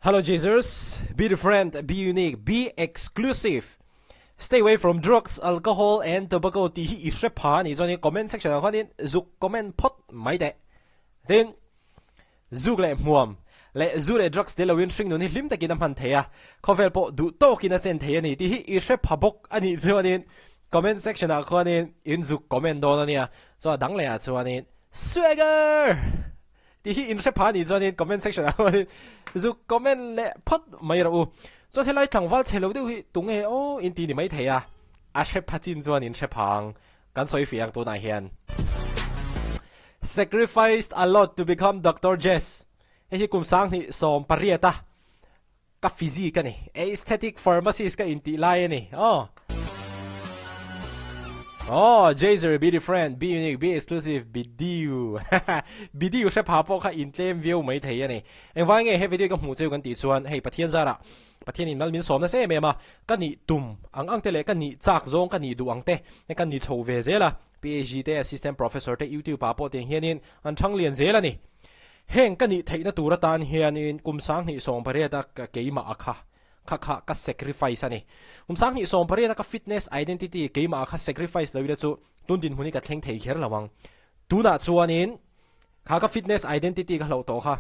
Hello Jesus, be different, be unique, be exclusive. Stay away from drugs, alcohol and tobacco tih hi i hre pha a nih chuanin comment section ah khuanin zuk comment phawt mai teh. Tin, zuk leh hmuam leh zu leh drugs tel loin hringnun hi hlim takin a hman thei a, khawvel pawh duh tawkin a chen thei a ni tih hi i hre pha bawk a nih chuanin comment section ah khuanin in zuk comment dawn a nia. Chuan a dang leh ah chuanin Swagger! Tih hi in hre pha anih chuanin comment section ah khuanin zu comment leh phawt mai rawh u. Chuan helai tlangval chhe lo deuh hi tunge aw in ti ni mai thei a, a hre pha chin chuan in hre pha ang kan sawi fih ang tunah hian. Sacrificed a lot to become Doctor Jess Hei hi kum 2018 a ka physique a ni, aesthetic pharmacist ka intih lai a ni aw. Aw, Jazer, be different, be unique, be exclusive, be diu. Be diu hre pha pawh kha intlem viau mai thei a ni. Engvai nge he video ka hmuh cheu kan tih chuan hei Pathian zarah Pathian in mal min sawm nasa em em a, ka nih tum ang ang te leh ka nih chak zawng ka nih duh ang te ka ni chho ve zel a, PhD te, Assistant Professor te YouTube ah pawh tiang hianin an thang lian zel a ni. Heng ka nih theihna tur atan hianin kum 2018 a ka keimah a kha kha kha ka sacrifice a ni. Kum 2018 a ka fitness identity keimah a kha sacrifice lo ila chu tun dinhmun hi ka thleng thei kher lo ang. Tunah chuanin kha ka fitness identity ka hloh tawh kha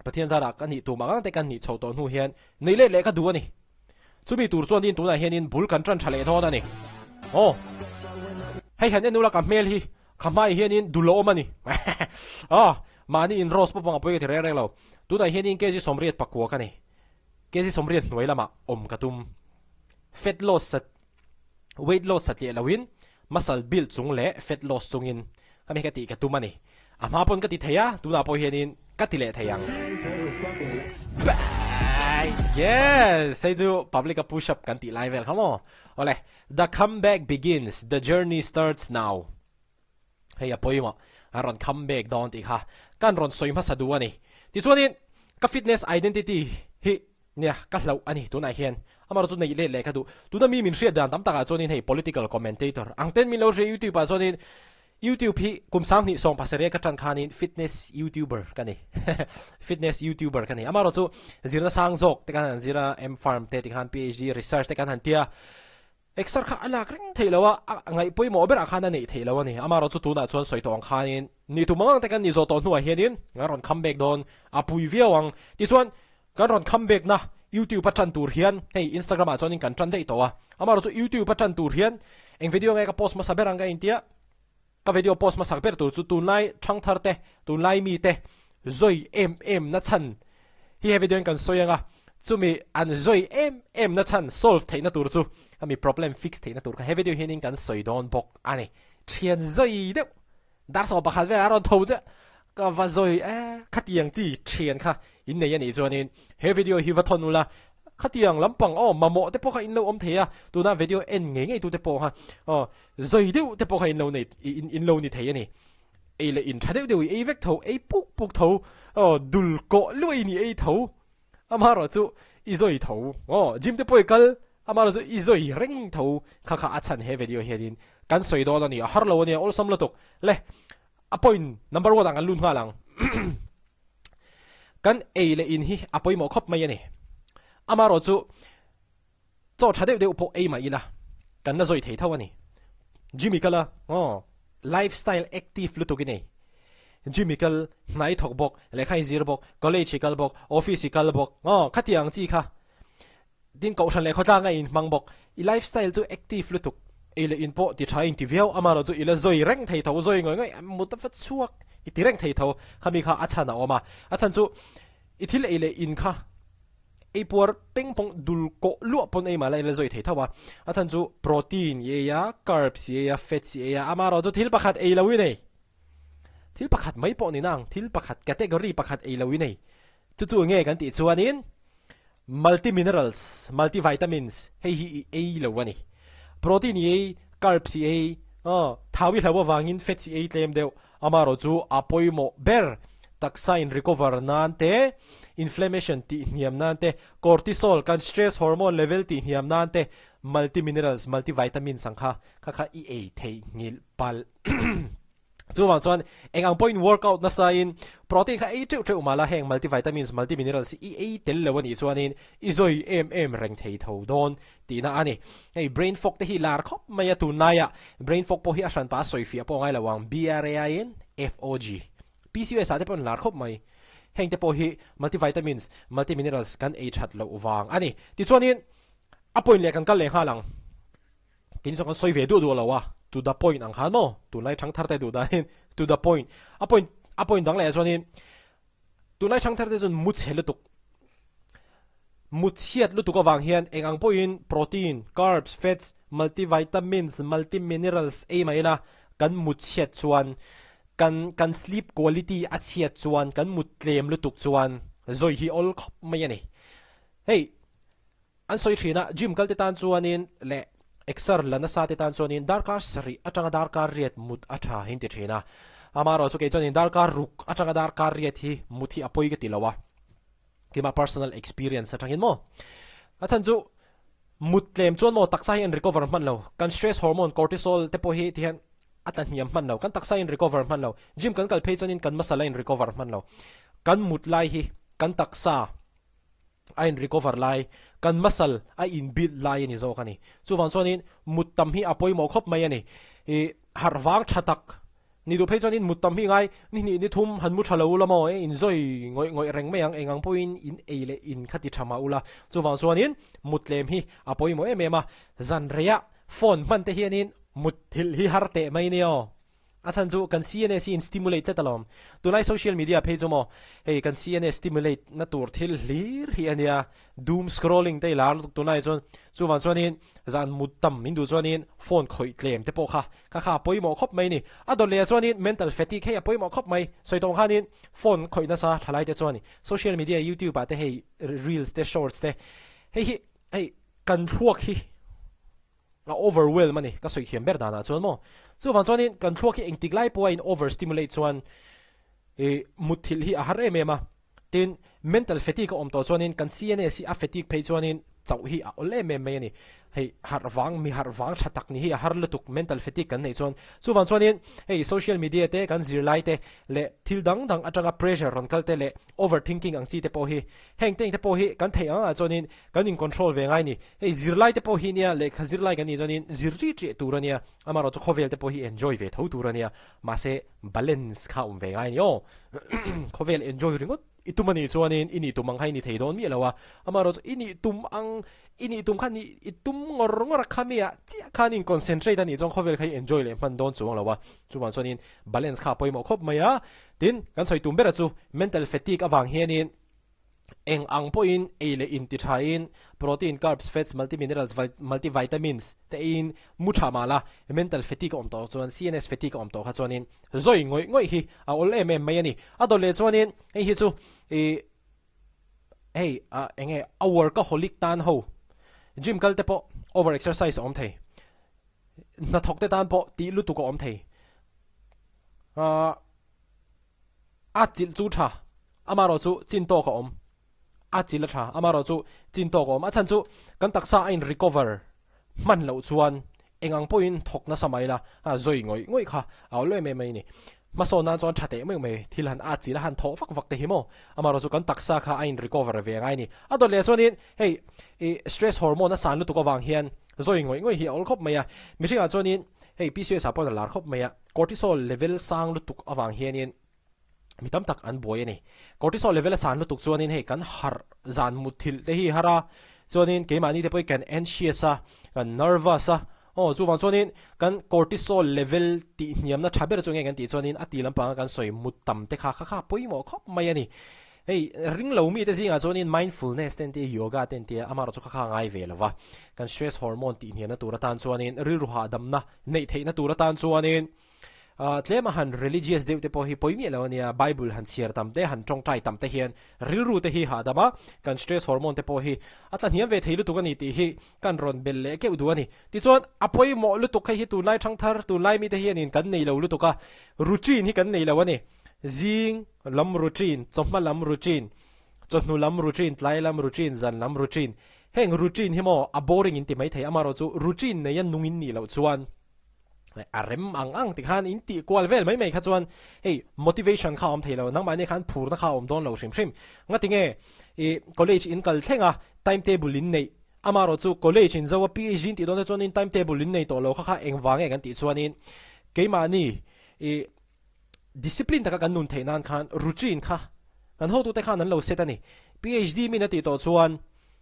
Pathian zarah ka nih tum ang ang te ka nih chho tawh hnu hian neih let leh ka duh a ni. Chumi tur chuanin tunah hianin bul kan tan tha leh dawn a ni. Aw. Hei han en ula ka hmel hi Kha hmaiah hianin dul a awm a ni. Aw, mahni in rose pawh panga pawi ka ti reng reng lo. Tunah hianin kg 89 ka ni. Kg 80 hnuai lamah awm ka tum. Fat loss sat, weight loss satliah loin muscle build chung leh fat loss chungin ka mi ka tih ka tum a ni. A hma pawn ka ti thei a, tunah pawh hianin ka ti leh thei ang. Yes! Hei chu public a push up kan tih lai vel kha maw? Awle, The comeback begins, the journey starts now. Hei a pawimawh, an rawn comeback dawn tih kha kan rawn sawi hmasa duh a ni. Tichuanin ka fitness identity hi nia ka hlauh a ni tunah hian. Amaherawhchu neih let leh ka duh. Tuna mi min hriat dan tam takah chuanin hei political commentator ang ten min lo hria YouTube ah chuanin YouTube hi kum 2017 ka tan khanin fitness YouTuber ka ni. Fitness YouTuber ka ni. Amaherawhchu zirna sang zawk te khan han zir a, M-Pharm te tikhan PhD research te kan han tia. Exer kha a lak reng theih lo a, a ngaih pawimawh berah khan a neih theih lo a ni. Amaherawhchu tunah chuan sawi tawh ang khanin ni tum ang ang te kan ni zawh tawh hnuah hianin kan rawn comeback dawn a pui viau ang. Tichuan kan rawn comeback na YouTube a tan tur hian hei Instagram ah chuanin kan tan daih tawh a. Amaherawhchu YouTube a tan tur hian eng video nge ka post hmasa ber ang ka intia. Ka video post hmasak ber tur chu tunlai thangthar te, tunlai mi te zawi em em na chhan hi he video in kan sawi anga, chumi an zawi em em na chhan solve theihna tur chu ami problem fix theihna tur kha he video hianin kan sawi dawn bawk a ni. Thian zawi deuh dar 11 velah a rawn tho chiah ka va zawi e khatiang chi thian kha in nei a nih chuanin he video hi va thawn ula khatiang lampang aw mamawh te pawh kha in lo awm thei a, tuna video en ngei ngei tu te pawh kha aw Zawi deuh te pawh kha in lo nei in lo ni thei a ni. Ei leh in tha deuh deuh i ei vek tho, ei puk puk tho, aw dul kawh luai in i ei tho. Amaherawh chu i zawi tho, aw gym te pawh i kal, amaherawh chu i zawi reng tho. Kha kha a chhan he video hianin kan sawi dawn a ni, a har lo a nia, awlsam lutuk. Le, a point number one ah kan lut nghal ang. Kan ei leh in hi a pawimawh khawp mai a ni. Amaherawh chu. Chaw tha deuh deuh pawh ei mah ila kan la zawi thei tho a ni. Jimmy kal a, aw, life style active lutuk i nei. Jimmy kal hnai thawk bawk, lehkha i zir bawk, college i kal bawk, office i kal bawk, aw, khatiang ang chi kha. Tin kohhran leh khawtlang a inhmang bawk. I life style chu active lutuk. Ei leh in pawh ti tha in ti viau, amaherawh chu i la zawi reng thei tho, zawi ngawih ngawih, mut a va chhuak i ti reng thei tho. Khami kha a chhan a awm a, a chhan chu i thil ei leh in kha. Ei puar peng pawng dul kawh luah pawn ei mah la ila zawi thei tho a, a chhan chu protein i ei a, carbs i ei a, fats i ei a, amaherawh chu thil pakhat ei lo i nei. Thil pakhat mai pawh ni nang, thil pakhat category pakhat ei lo i nei. Chu chu nge kan tih chuanin multi minerals, multi vitamins hei hi i ei lo a ni. Protein i ei, carbs i ei, aw, thau i hlo avangin fats i ei tlem deuh, Amaherawh chu a pawimawh ber taksa in recover nan te, inflammation tih hniam nan te, cortisol kan stress hormone level tih hniam nan te, multi minerals, multi vitamins ang kha kha kha i ei theih nghilh palh. Chuvang chuan eng ang pawhin workout nasa in protein kha ei teuh teuh mah la heng multivitamins, multiminerals hi i ei tel lo a nih chuanin i zawi em em reng thei tho dawn tihna a ni. Hei brain fog te hi lar khawp mai a tunlaiah brain fog pawh hi a hranpa a sawifiah pawh a ngai lo ang B-R-A-I-N F-O-G. PCOS ah te pawh an lar khawp mai. Heng te pawh hi multivitamins, multiminerals kan ei that loh vang a ni. Tichuanin a point leh kan kal leh nghal ang. Tin chuan kan sawi ve duah duah lo a, to the point ang khan maw? Tunlai thangthar te duh danin to the point. A point a point dang leh chuanin tunlai thangthar te chuan mu chhe lutuk, mu chhiat lutuk avang hian eng ang pawhin protein, carbs, fats, multivitamins, multiminerals ei mai ila kan mu chhiat chuan kan kan sleep quality a chhiat chuan kan mut tlem lutuk chuan zawi hi awl khawp mai a ni. Hei an sawi thin a, gym kal te tan chuanin leh exer la nasa te tan chuanin darkar sarih atanga darkar riat mut a tha hi an ti thin a. Amaherawhchu kei chuanin darkar ruk atanga darkar riat hi mut hi a pawi ka ti lo a, keimah personal experience atangin maw. A chhan chu mut tlem chuan maw taksa hi an recover hman lo, kan stress hormone cortisol te pawh hi tihian a tla hniam hman lo, kan taksa in recover hman lo, gym kan kal phei chuanin kan muscle a in recover hman lo, kan mut lai hi kan taksa a in recover lai, kan muscle a in build lai a ni zawk a ni. Chuvang chuanin mut tam hi a pawimawh khawp mai a ni. I harh vang tha tak ni duh phei chuanin mut tam hi ngai ni hnih ni thum han mu tha lo ula maw e in zawi ngawih ngawih reng mai ang eng ang pawhin in ei leh in kha ti tha mah ula. Chuvang chuanin mut tlem hi a pawimawh em em a, zan reiah Phone hman te hianin mut thilh hi har teh mai nia aw. A chhan chu kan CNS hi in stimulate tlat alawm. Tunlai social media phei chu maw hei kan CNS stimulate na tur thil hlir hi a nia. Doom scrolling te i lar lutuk tunlai chuan chuvang chuanin zan mut tam min duh chuanin phone khawih tlem te pawh kha kha kha a pawimawh khawp mai ni. A dawt leh ah chuanin mental fatigue hei a pawimawh khawp mai. Sawi tawng khanin phone khawih nasa thalai te chuan social media youtube ah te hei reels te shorts te hei hi Hei kan thluak hi a overwhelm a ni, ka sawi thiam ber danah chuan maw. Chuvang chuanin kan thluak hi engtik lai pawha in overstimulate chuan ih mutthilh hi a har em em a. Tin, mental fatigue a awm tawh chuanin kan CNS hi a fatigue phei chuanin chauh hi a awl em em mai a ni. Hei harh vang, mi harh vang tha tak ni hi a har lutuk mental fatigue kan neih chuan. Chuvang chuanin hei social media te kan zirlai te leh thil dang dang atanga pressure rawn kal te leh overthinking ang chi te pawh hi heng te engte pawh hi kan theih ang ah chuanin kan in control ve ngai ni. Hei zirlai te pawh hi nia lehkha zirlai kan nih chuanin zir ri ṭiah tur a nia, amaherawh chu khawvel te pawh hi enjoy ve tho tur a nia, mahse balance kha awm ve ngai ni aw. Khawvel enjoy ringawt i tum a nih chuanin i nih tum ang kha i ni thei dawn miah lo a, amaherawh chu i nih tum ang i nih tum kha nih i tum ngawr ngawr a khami ah chiah khan in concentrate a nih chuan khawvel kha i enjoy leh hman dawn chuang lo a, chuvang chuanin balance kha a pawimawh khawp mai a. Tin, kan sawi tum ber chu mental fatigue avang hianin eng ang pawhin ei leh in ti thain protein, carbs, fats, multiminerals, multivitamins te eiin mu tha mah la, mental fatigue a awm tawh chuan, CNS fatigue a awm tawh kha chuanin zawi ngawih ngawih hi a awl em em mai a ni. A dawt leh chuanin hei hi chu ih hei ah eng nge a workaholic tan ho gym kal te pawh over exercise a awm thei, hnathawk te tan pawh tih lutuk a awm thei. Ahh a chilh chu tha, amaherawh chu chin tawk a awm, a chilh a tha, amaherawh chu chin tawk a awm, a chhan chu kan taksa a in recover hman loh chuan eng ang pawhin thawk nasa mai la, a zawi ngawih ngawih kha a awl em em mai a ni. Hmasawn nan chuan tha teh meuh mai, thil han a chilh a han thawh vak vak te hi maw, amaherawh chu kan taksa kha a in recover ve ngai a ni. A dawt leh chuanin hei ih stress hormone a san lutuk avang hian zawi ngawih ngawih hi a awl khawp mai a, mihringah chuanin hei PCOS ah pawhin a lar khawp mai a. Cortisol level sang lutuk avang hianin mi tam tak an buai a ni. Cortisol level a san lutuk chuanin hei kan harh zan mutthilh te hi har a, chuanin keimahni te pawhin kan anxious a, kan nervous a, aw chuvang chuanin kan cortisol level tih hniamna tha ber chu nge kan tih chuanin a ti lampanga kan sawi mut tam te kha kha kha pawimawh khawp mai a ni. Hei ringlo mite zingah chuanin mindfulness te an tia, yoga te an tia, amaherawh chu kha kha ngai ve lo va, kan stress hormone tih hniamna tur atan chuanin rilru hahdamna neih theihna tur atan chuanin tlem a han religious deuh te pawh hi pawi miah lo a nia, Bible han chhiar tam te, han tawngtai tam te hian rilru te hi hahdam a, kan stress hormone te pawh hi a tla hniam ve thei lutuk a ni tih hi kan rawn belh leh keuh duh a ni. Tichuan a pawimawh lutuk hei hi tunlai thangthar, tunlai mite hianin kan nei lo lutuk a, routine hi kan nei lo a ni. Zing lam routine, chawhma lam routine, chawhnu lam routine, tlai lam routine, zan lam routine. Heng routine hi maw a boring in ti maithei, amaherawhchu routine neia nung in nih loh chuan. A rem ang ang tikhan in tih kual vel mai mai kha chuan hei motivation kha a awm thei lo, nangmahni khan phurna kha a awm dawn lo hrim hrim. Ngatinge i college in kal thleng a time table in neih amaherawh chu college in zo a PhD in tih dawn te chuanin time table in nei tawh lo kha kha engvang nge kan tih chuanin keimahni i Discipline taka kan nun theih nan khan routine kha kan hotute khan an lo set a ni. PhD min a tih tawh chuan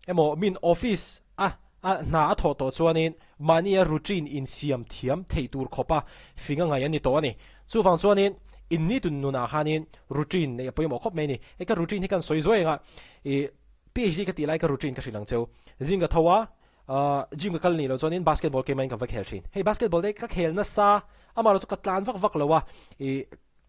emaw min office a a hna a thawh tawh chuanin mahnia routine insiam thiam thei tur khawpa fing a ngaih a ni tawh a ni. Chuvang chuanin in nitin nunah khanin routine neih a pawimawh khawp mai a ni. Hei ka routine hi kan sawi zuai anga ih PhD ka tih lai ka routine ka hrilh ang cheu. Zing ka tho a, Gym ka kal nih loh chuanin basketball keimahin ka va khel thin. Hei basketball te ka khel nasa, amah erawh chu ka tlan vak vak lo a, ih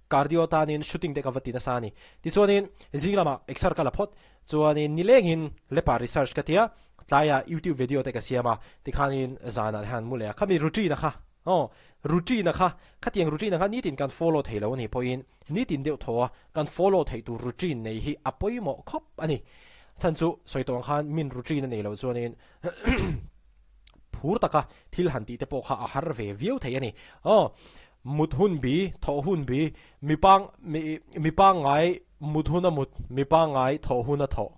cardio tanin shooting te ka va ti nasa a ni. Tichuanin zing lamah exer ka la phawt, chuanin nilengin lepa research ka ti a, tlaiah youtube video te ka siam a, tikhanin zanah te hian mu leh a, khami routine a kha, aw routine a kha, khatiang routine a kha nitin kan follow thei lo a nih pawhin nitin deuh thaw a kan follow theih tur routine nei hi a pawimawh khawp a ni. Chhan chu sawi tawh ang khan min routine a nei loh chuanin phur taka thil han tih te pawh kha a har ve viau thei a ni. Aw, mut hun bi, thawh hun bi, mi pang mi mi pangngai mut hun a mut, mi pangngai thawh hun a thawh.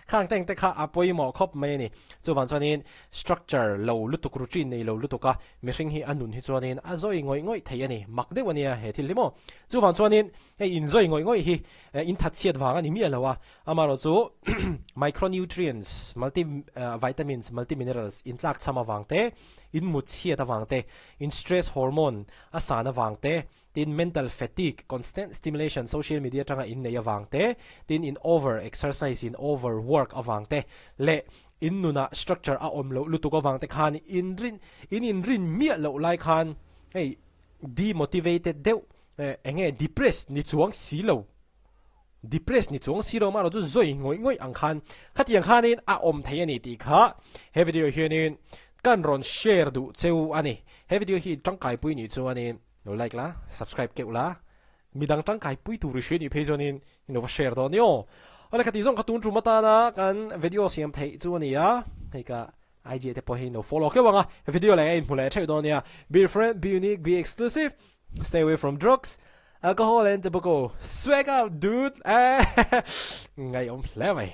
Khang teng te kha a pawimawh khawp mai a ni. Chuvang chuanin structure lo lutuk, routine nei lo lutuk a mihring hi a nun hi chuanin a zawi ngawih ngawih thei a ni. Mak deuh a nia he thil hi maw. Chuvang chuanin hei inzawi ngawih ngawih hi In that chhiat vang a ni miah lo a, amaherawh chu micronutrients, multi vitamins, multi minerals in tlak cham avang te, in mut chhiat avang te, in stress hormone a san avang te, tin mental fatigue, constant stimulation social media atanga in nei avang te, tin in over exercise, in over work avang te leh in nunah structure a awm loh lutuk avang te khan in rin in inrin miah loh lai khan hei demotivated deuh Eng nge depressed ni chuang si lo, depressed ni chuang si lo amaherawh chu zawi ngawih ngawih ang khan khatiang khanin a awm thei a ni tih kha he video hianin kan rawn share duh cheu a ni. He video hi tangkaipui nih chuanin lo like la, subscribe keuh la, midang tangkaipui tur i hria nih phei chuanin i lo va share dawn ni aw. Awle khati zawng kha tun tum atana kan video siam theih chu a ni a, hei ka IG te pawh hi lo follow keuh ang a, video leh a inhmu leh theuh dawn nia. Be different, be unique, be exclusive. Stay away from drugs, alcohol and tobacco. Swag out dude! Ngaihawm hle mai.